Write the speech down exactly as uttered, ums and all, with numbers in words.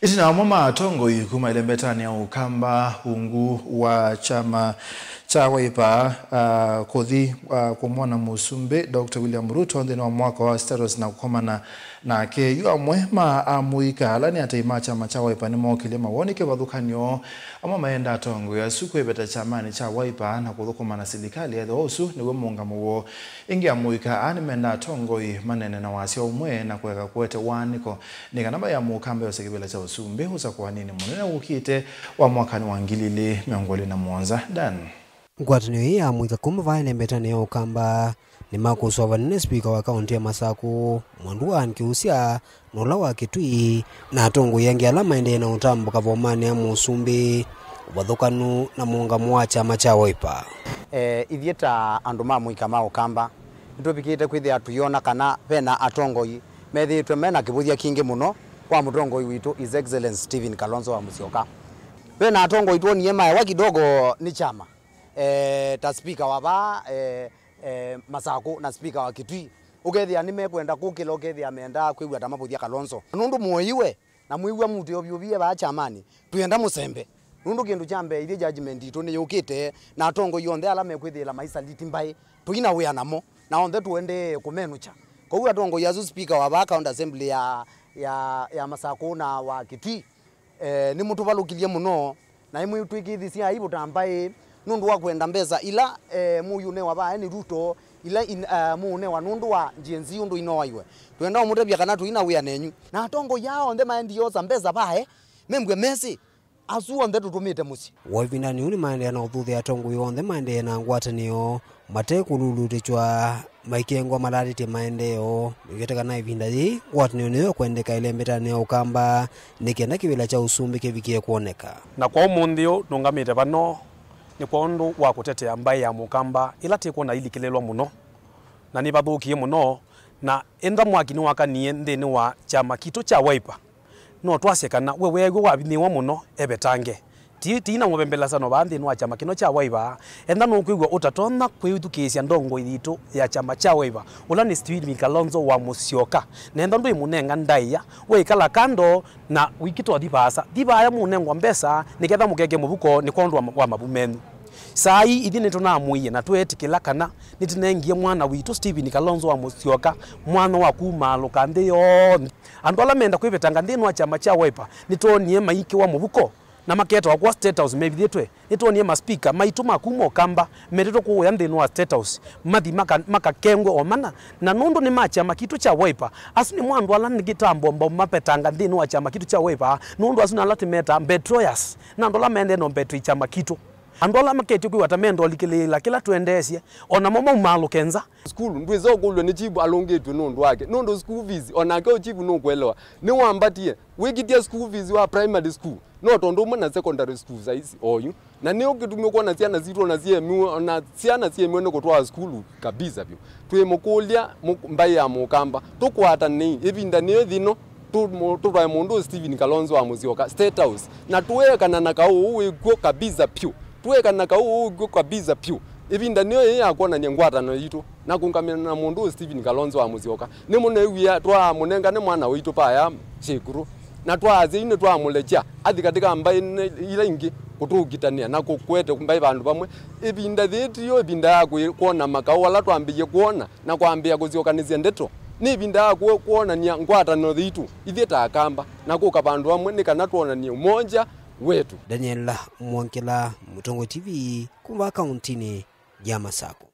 Ĩtina amwe ma atongoi kuma ĩlembetanĩ ya Ũkamba ungu wa kyama kya Wiper, ah, kũthi, ah, kũmwona Mũsumbĩ Doctor William Ruto nthĩnĩ wa mwako wa State House na kũkomana nake. Yu amwe ma amũika ala nĩ atei ma kyama kya Wiper nĩmookĩlye mawoni kĩvathũkany'o. Amwe maenda atongoi asu kwĩveta kyamanĩ kya Wiper na kũthũkũma na silikalĩ ethĩwa ũsu nĩw'o mũũngamo woo. Ĩngĩ amũika aa nĩmenda atongoi maneene na wasya ũmwe na kũeka kũete waanĩko nĩ kana mbaĩ ya Mũkamba yose kĩvĩla kya ũsumbĩ ũsakũaninĩ mũnene wũkĩte wa mwakanĩ wa ngili ilĩ mĩongo ĩlĩ na mũonza. Dan. Ngwatanĩo ĩĩ ya amũika kuma vaa ĩlembetanĩ ya Ũkamba nĩmakũsũa vanene spika wa kaũntĩ ya Masakũ, Mwandu wa Ann Kĩusya, na ũla wa Kĩtui, na atongoi angĩ ala maendee na ũtambũka vomanĩ ya Mũsumbĩ, ũvathũkanu na mũũngamo wa kyama kya Wiper. Eh, ithyĩ ta andũ ma mũika ma Ũkamba, nĩtwĩvikĩte kwĩthĩa tũyona kana vena atongoi methĩĩtwe mena kĩvũthya kingĩ mũno kwa mũtongoi witũ, His Excellency Stephen Kalonzo wa Musyoka. Vena atongoi twonie maewa kidogo nĩ kyama, eh, ta spika wa vaa, eh, eh, Masakũ na spika wa Kĩtui. Ũkethĩa nĩmekwenda kũkĩla, ũkethĩa mendaa kwĩw'a ta mavũthya Kalonzo. Nũndũ mũiwe na mwĩw'a mũtĩ ũvyũvie vaa kyamanĩ, twĩenda mũsembe. Nũndũ kĩndũ kya mbee, ithyĩ judgment itũ nĩyũkĩte, na atongoi onthe ala mekwĩthĩĩla maisaliti mbaĩ, tũina wĩa namo, na onthe tũendee kũmenũkya. Kwoou atongoi asu, spika wa vaa County Assembly ya, ya, ya Masakũ na wa Kĩtui, eh, nĩmũtũvalũkilye mũno, na ĩmwĩtw'ĩkĩthisye aibu ta mbaĩ nũndũ wa kwenda mbesa ila, eh, mũũnewa vaa nĩ Ruto, ila in-, eh, mũũnewa nũndũ wa Gen Z ũndũ inoaiwe. Twenda ũmũtavya kana tũina wĩa nenyu. Na atongoi aa onthe maendie osa mbesa vaa, membw'e mesĩ, asu onthe tũtũmĩte mũsyĩ. Waivindanĩ ũu nĩmaendeea na ũthuthya atongoi onthe maendee na ngwatanĩo mate kũlulutĩtw'a maikengwa malatĩtye maendeeo. Mĩvĩtĩkano ĩvinda yĩĩ, ngwatanĩo nĩyo ĩkwendeka ĩlembetanĩ ya Ũkamba nĩ kenda kĩvĩla kya ũsumbĩ kĩvikĩe kwoneka. Na kwa ũmũnthĩ ũũ nũngamĩte vano nĩ kwa ũndũ wa kũtetea mbaĩ ya Mũkamba ĩla tĩkwona ilikĩlĩlwa mũno na nĩvathũkie mũno, na enda mwaki nĩwakanie nthĩnĩ wa kyama kitũ kya Wiper. No twasye kana we weew'a wavinyĩĩwa mũno, evetange. Ti, ti na mũvembelesano vaa nthĩnĩ wa kyama kĩno kya Wiper, enda nũkwĩw'a ũtatonya kwĩthukĩĩsya ndongoi yitũ ya kyama kya Wiper, ũla nĩ Stephen Kalonzo wa Musyoka. Na enda ndwĩmũnenga ndaĩa, wĩkala kando na wĩkĩtwa thi vaasa. Thi vaaya mũũnengwa mbesa, nĩ ketha mũkeke mũvuko nĩ kwondũ wa, wa mavu menyu. Saa ii ithyĩ nĩtũnamũie na tweetĩkĩla kana nĩtũnengie mwana witũ Stephen Kalonzo wa Musyoka mwanya wa kumaalũka nthĩ yonthe. Andũ ala menda kwĩvetanga nthĩnĩ wa kyama kya Wiper nĩtwonie maikĩwa mũvuko na maketawa kwa State House mevithĩtwe. Nĩtwonie maspika maitũ ma kuma Ũkamba metĩtwe kũũya nthĩnĩ wa State House mathi maka-, makakengwe o mana. Na nũndũ nĩ ma kyama kitũ kya Wiper, asu nĩmo andũ ala nĩ kĩtambo mbau mapetanga nthĩnĩ wa kyama kitũ kya Wiper, nũndũ asu nĩ ala tũmetaa betrayers, na andũ ala maendee na ũmbetw'ei kyama kitũ. Andũ ala maketye kwĩw'a ta menda ũlikĩlĩĩla kĩla twendeesye, o namo maumaalũke nza. Sukulu, ndwĩsa ũkũlw'a nĩ chief alũngĩtw'e nũndũ wake, nũndũ school fees, o nake o chief nũkwelewa, nĩwambatie, wĩkĩtye school fees wa primary school, no tondũ ũmwe na secondary school saisi oyu. Na nĩyo kĩtumi ũkwona syana sitũ ona syemiwe, ona syana syemiwe nĩ kũtwaa sukulu kabisa vyũ. Twĩmũkũlya mũ-, mbaĩ ya Mũkamba, tũkwatanei, ĩvinda nĩyo yĩno, tũ-, mũ-, tũtwae mũndũ Stephen Kalonzo wa Musyoka State House, na tũekana na kaũ ũũ wĩ kw'o kabisa pyũ. Tũekana na kaũ ũũ wĩ kw'o kabisa pyũ. Ĩvinda nĩyo yĩĩ ya kwonany'a ngwatanĩo yitũ na kũũngamana na mũndũ ũũ Stephen Kalonzo wa Musyoka. Nĩmũneew'ĩa twamũnengane mwana waitũ vaya Kyĩkũrũ, na twaasya yu nĩtwamũlekya athi katĩ ka mbaĩ ila ingĩ kũtũkitanĩa na kũkwete mbaĩ vandũ vamwe. Ĩvinda yĩĩ tiyo ĩvinda ya kwĩ-, kwona makaũ ala twambĩĩe kwona na kwambĩĩa kũsyokanĩsya ndeto. Nĩ ĩvinda ya kwĩ-, kwonany'a ngwatanĩo yitũ ithyĩ ta Akamba na kũka vandũ vamwe nĩ kana twonany'e ũmonja wetu. Daniel Mwongela, Mũtongoi T V, kuma kaũntinĩ ya Masakũ.